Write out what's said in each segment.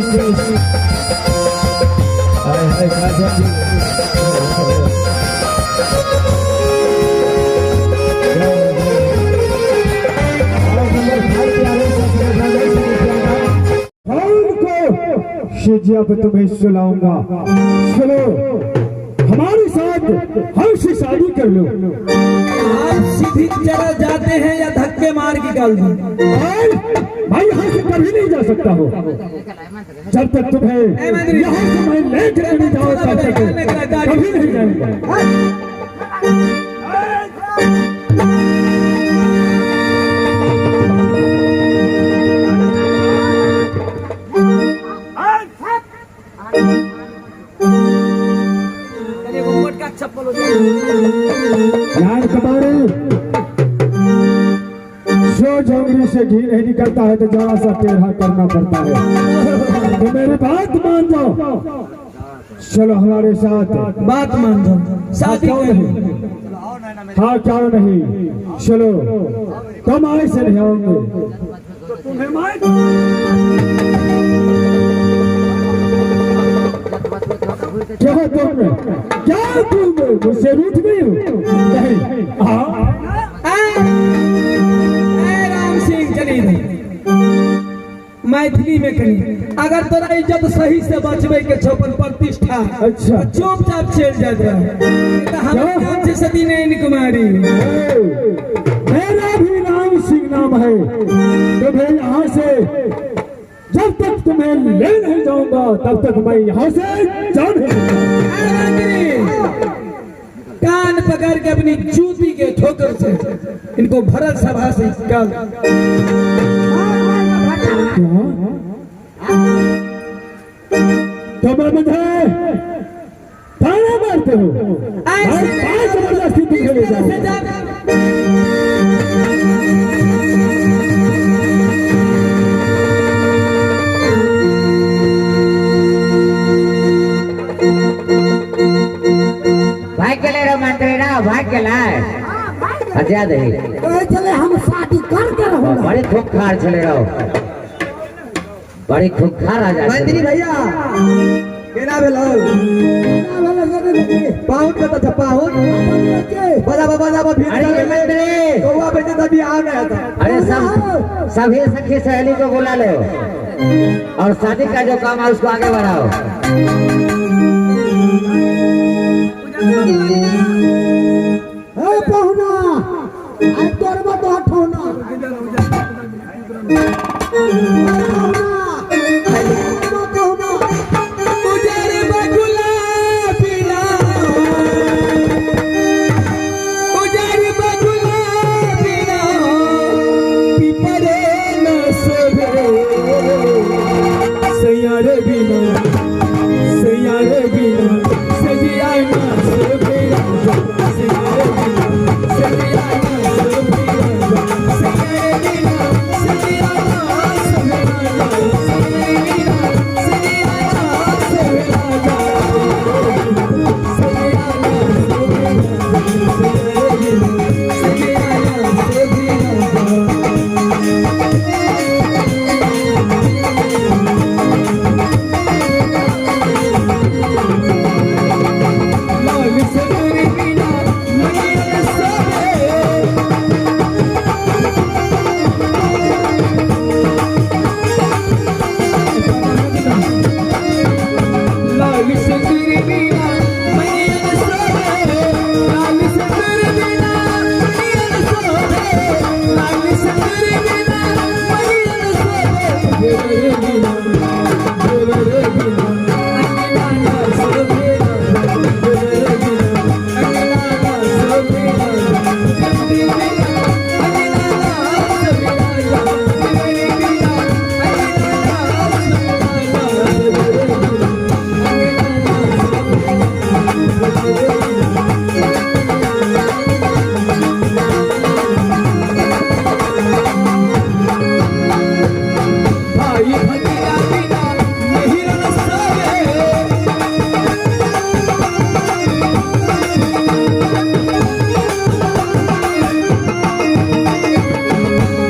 कृष्ण। हाय हाय राजा जी। और नंबर 5 पे आवे कौन को शिजिया पे तुम्हें सुलाऊंगा। चलो हमारे साथ हमसे शादी कर लो। आप सीधी चला जाते हैं या धक्के मार के निकाल दूं? और मैं यहाँ से कभी नहीं जा सकता हूँ जब तक तुम्हें यहाँ से मैं लेकर नहीं जाऊँ तब तक कभी नहीं जाऊंगा। यार कबाड़े, जो जंगली से घी नहीं निकलता है तो जरा सा टेढ़ा करना पड़ता है। तो मेरी बात मान जाओ, चलो हमारे साथ। बात मान जाओ, शादी क्यों कर नहीं? हाँ क्यों नहीं, चलो तुम आए से नहीं आओगे। क्या तुम, क्या तुम मुझसे रूठ गई हो? नहीं। हाँ राम सिंह चली रही मैथिली में कही, अगर तोरा इज्जत सही से बचबे के छौ अपन प्रतिष्ठा, अच्छा चुपचाप चल जात रहे। तो हमारे नाम से सती नैन कुमारी। मेरा भी राम सिंह नाम है। तुम्हें यहाँ से जब तक तुम्हें ले नहीं जाऊंगा तब तक मैं यहाँ से जा नहीं सकता। कान पकड़ के अपनी जूती के ठोकर से इनको भरल सभा से निकाल। तुम मुझे ताना मारते हो, ऐसे जबरदस्ती तुम्हें ले जाऊंगा। भाग गेलै रे मंत्री ना, भाग गेलै। अच्छा दही चले हम शादी करके रहूंगा। बड़ी खूंखार छले रहो, बड़ी खूंखार राजा। मंत्री भैया केना भेल? पाहुन कत छ पाहुन? बजाबा बजाबा भीड़। अरे मंत्री कौआ बेटे तभी आओ ना। अरे सब सभी सखी सहेली को बुला लो और शादी का जो काम है उसको आगे बढ़ाओ। पहुना आई तोर मत हटौना।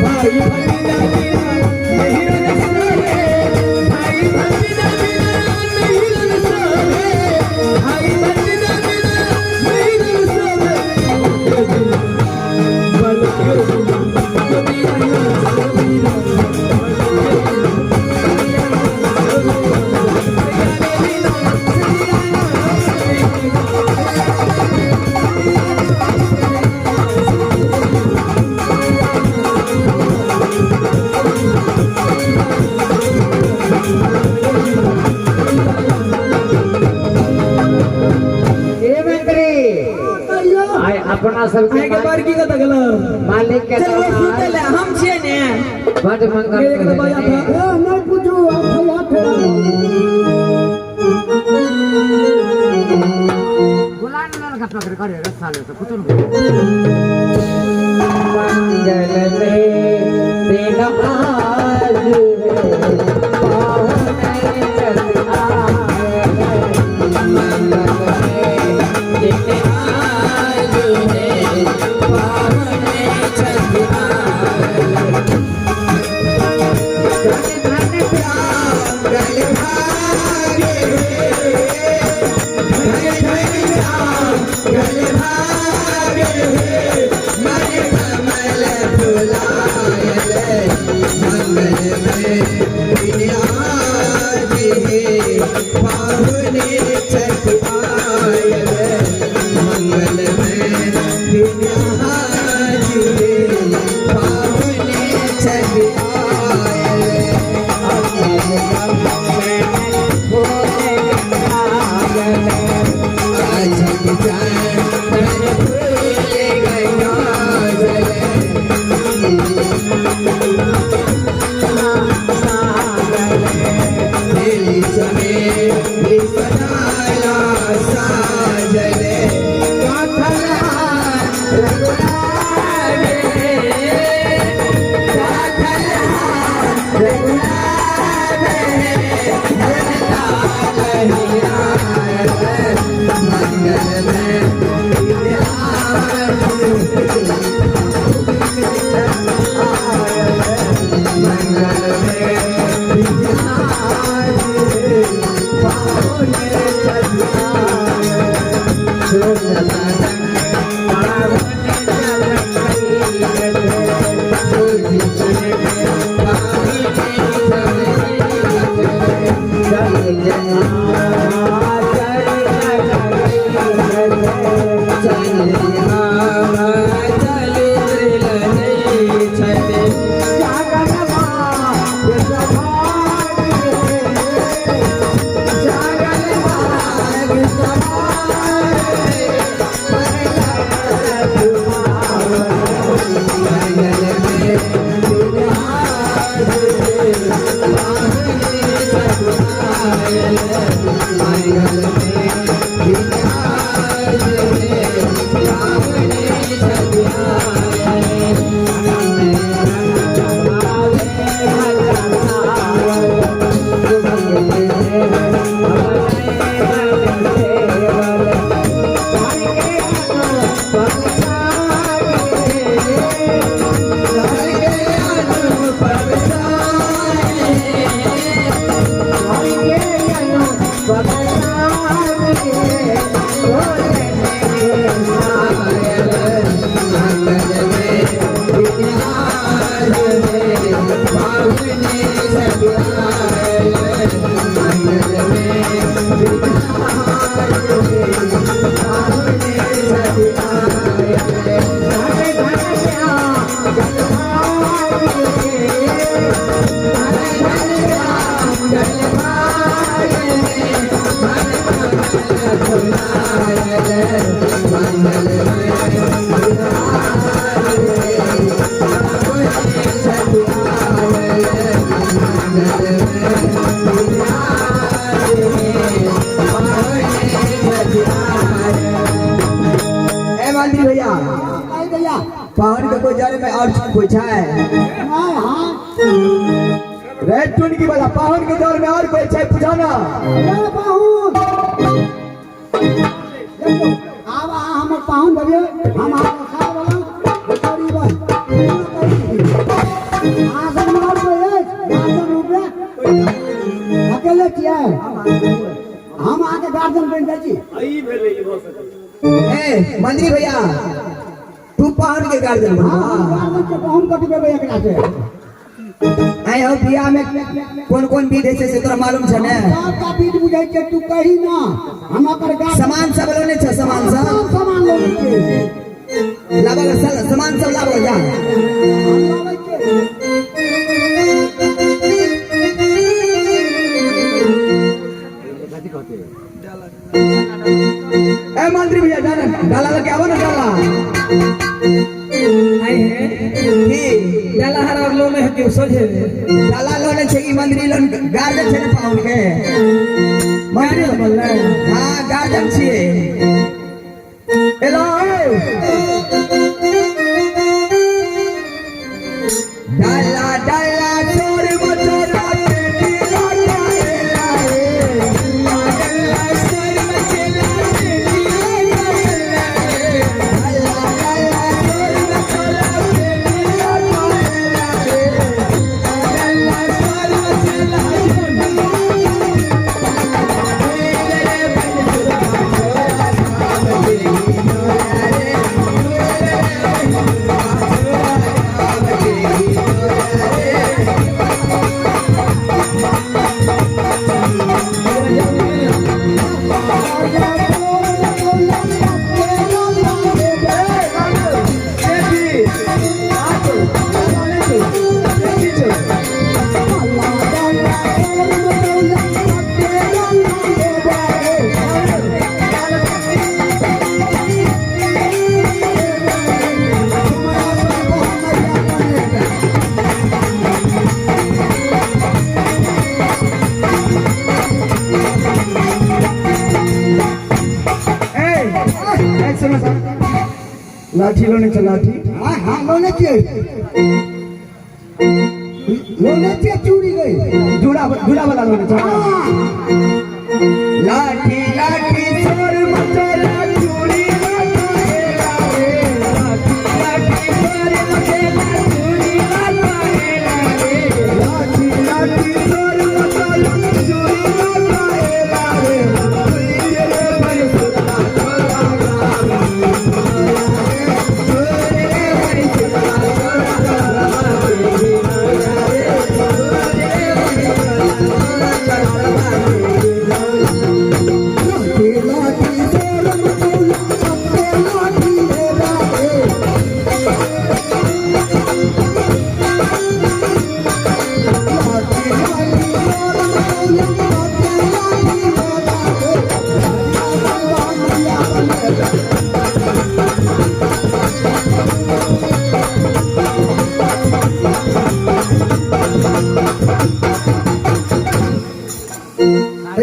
भाई भतीजा बिना नहीं रसोवे, भाई भतीजा। अपना सबके अहाँके बड़की कतऽ गेल? मालिक के चलो दरबार सुतै ले हम छियै ने। बड मंगल एक करै दबाया छै। था। ए नहीं पूछू अब भैया फेर बुला ने लड़का पकड़ करे रे साले से कुछ नहीं। मंगल में दिन आज है, पाहुने चल आए। मंगल में दिन आज है, पाहुने चल आए। धन धन मंगल भाग्य है, धन धन मंगल भाग्य है, मन कमल फुलायल। मंगल में दिन आज है, पाहुने छठ आयल। मंगल में दिन आज है, पाहुने छठ आयल। ए मालती भैया, आई भैया पावन के कोई जाने में और कोई छाए हाँ हाँ रे टुनकी वाला पावन के दौर में और कोई छाए पूछाना। ए पाहुन देखो आब अहाँ हमर पाहुन भेलियै, हम अहाँके सार वाला बेचारी बस अहाँ सब और कोई अछि गार्जियन रूपे? अकेले छियै? हम अहाँके गार्जियन बनि जाइ छी। ए मंत्री भैया, तू पावन के गार्जियन बन। हाँ हम गार्जियन के पाहुन कटबेबै एकरा से। आइ हो बियाह में कौन कौन विध है से तोरा मालूम छ ने? सबका बीज बुझै छै, तू कही ना हम ओकर गार्जियन। सामान सब लेने छ? सामान सब सब सामान लेने छियै। लाबो, सामान सब लाबो जा। हम लाबै छियै। ए मंत्री भैया, जाना डाला लेके आवो ना डाला। डाला हरा लोने है के सोझे डाला लोने छै ई मंदिर लोन गार्जियन छै ने पाहुन के मंदिर बोलले। हां, गार्जियन छियै। एलो डाला डाला चोर मचोला पेटी लाटा एला रे। डाला सर मचेला पेटी लाटा एला रे। डाला डाला चोर मचोला पेटी लाटा एला रे। डाला सर मचेला लाठी लोने छै लाठी। हां हां, लोने छियै, लोने छियै, चूड़ी गई। जुड़ा जुड़ा वाला लोने छै। हां। लाठी लाठी चोर मचोला चूड़ी लाटा एला रे। लाठी सर मचेला चूड़ी लाटा एला रे। लाठी लाठी चोर मचोला चूड़ी लाटा एला रे। रे भाई सुना छोरा गावा रे भाई सुना छोरा गावा रे लाठी लाठी चोर मचोला पत्ते लाठी लेला रे। लाठी लाठी चोर मचोला पत्ते लाठी लेला रे। मैया बनेला।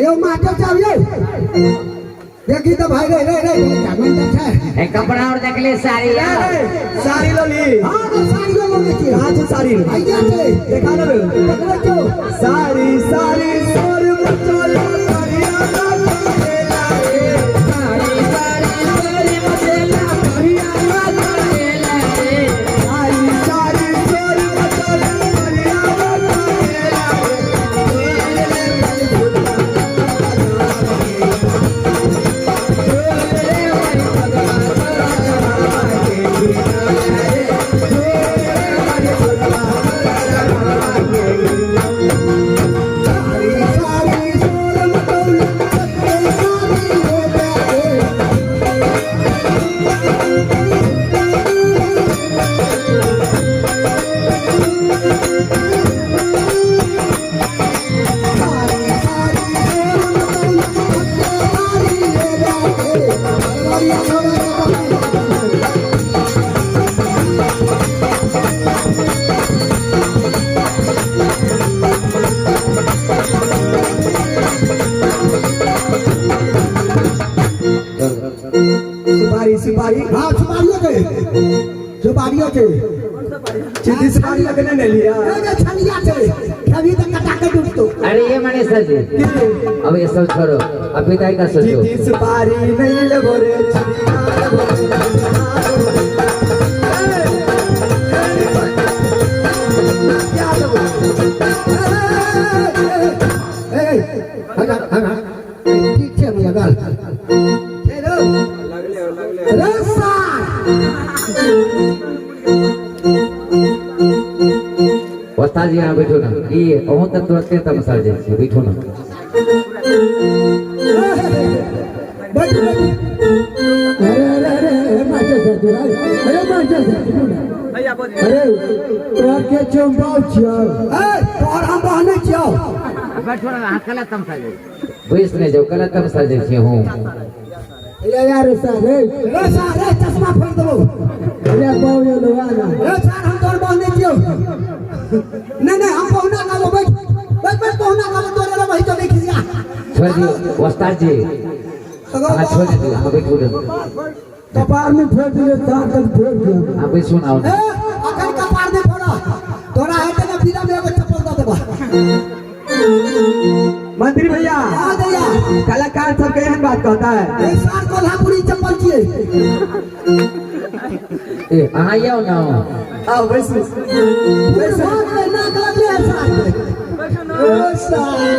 यौ मास्टर साहब यौ, देखी तो भाई रे रे रे जागन तो छै। ए, कपड़ा और देखले साड़ी यार। साड़ी लली। हां, तो साड़ी लोने छियै। कहाँ छै साड़ी? आइया छै। देखा ना। देखले छौ। साड़ी साड़ी चोर मचोला करिया लाटा एला रे। साड़ी साड़ी सर मचेला करिया लाटा एला रे। सारी सारी चोर मचोला करिया लाटा एला रे। सारी सारी चोर मचोला पत्ते साड़ी लेला रे। सारी सारी चोर मचोला पत्ते साड़ी लेला रे। करिया छोरा। सुपारी सुपारी। हाँ, सुपारियो छै, सुपारियो छै। चिट्ठी सुपारी लगने नहीं लिया। ए जे छलिया छै, अभी तक कटा के डूबतो। अरे ये मनीष सर जी, अब ये सब छोड़ो, अब विदाई का सोचो। चिट्ठी सुपारी नहीं लगो रे चिड़िया लगो रे। क्या लगो? ए ए हगा हगा, ठीक छै भैया, गाल छै रो रे सार। उस्ताद जी, यहाँ बैठो ना। ये अहूँ तक तुरंते तमसा जाइ छी, बैठो ना। बैठ बैठ। अरे अरे अरे अरे मास्टर साहब, अरे मास्टर साहब, अरे तोहर के चंपाव छियौ? ए तोहर हम बहने छियौ। बैस नहीं जाओ, कला तमसा जाइ छी हूँ। अरे यार साहब रे। रे सार रे, चश्मा फोड़ देबो। अरे बाबू ये लोग आ ना। रे सार, हम तोहर बहने छियौ। नहीं नहीं हम पहुना का बैठ बैठ बैठ पहुना का तोरे रे वही तो नहीं खिसिया छोड़ दियो उस्ताद जी, हाँ छोड़ दियो, हाँ बैठू कपार में फेर दिए तार तक फेर दिया। हाँ बैठू ना। ए अखन कपार में फोड़ा तोरा हेते ना पीरा में एगो चप्पल दे देबा। मंत्री भैया आ दैया कलाकार सब के एहन बात कहता है। ए सार कोल्हापुरी चप्पल छिए। ए अहाँ आओ ना। आओ बैसू बैसू नाक लगले है सार के। ओ सार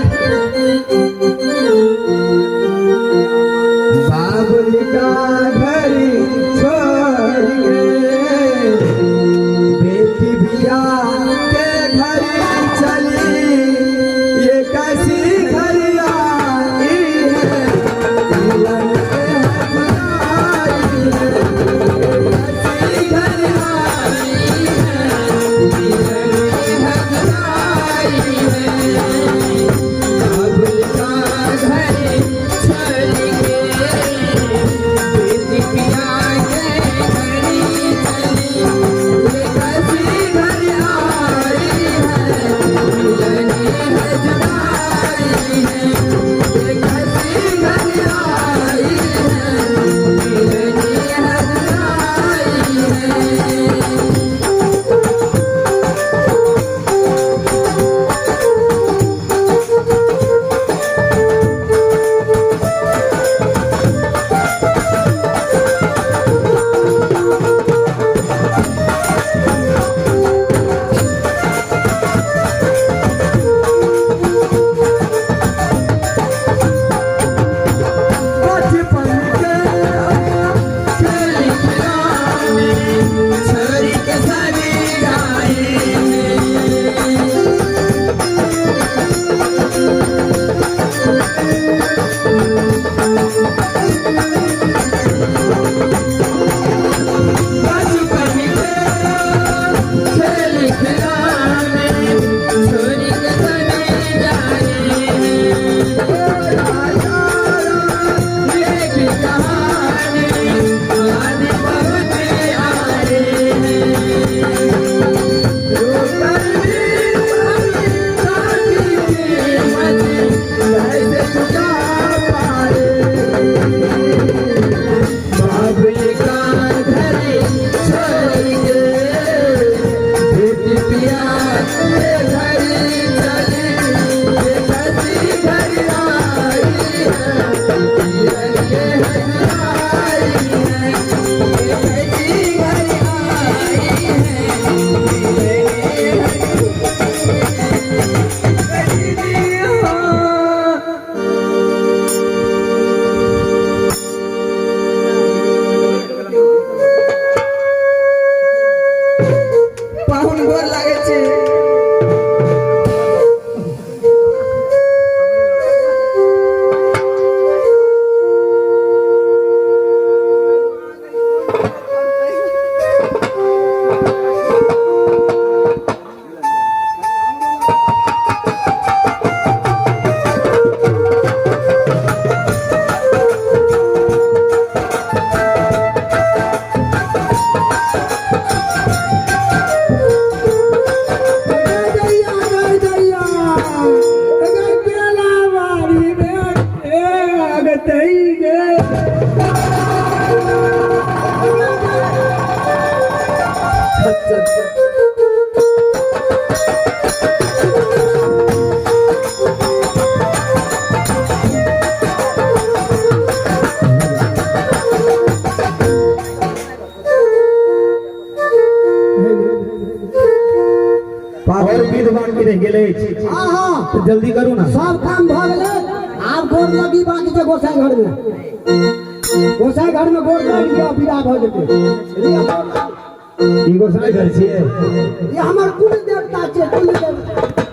बाबुल का घर छोड़ के बेटी बिया के घर चली, ये कैसी घर आई है, मिलन के हजराई है, कैसी घर आई है, मिलन के हजराई है। बाबुल का घर छोड़ के बेटी पिया के घर चली, ये कैसी घर आई है, मिलन हजराई है, ये कैसी घर आई है, मिलन हजराई है। बचपन के खेल खिलौने छोड़ के सारे आए हैं। बचपन के खेल खिलौने छोड़ के सारे आए हैं। एक कहानी आने बहुत आए हैं। रोकर भी साथी कीमत कैसे चुका पाए। बाबुल का घर छोड़ के बेटी पिया के घर चली, ये कैसी घर आई है, मिलन के हजराई है, ये कैसी घर आई है, मिलन के हजराई है। पाहुन गोर लागै छै। दैया गई दैया गई बेला बारी में ए अगतई गे। और विध बाकी रह गेलै। हां हां तो जल्दी करू ना। सब काम भ गेलै, आब गोर लगी बाकी छै गोसाई घर में। गोसाई घर में गोर लागि लिअ विदा भ जेतै। लिअ गोर लागि। ई गोसाई घर छियै? ई हमर कुल देवता छै, कुल देवता।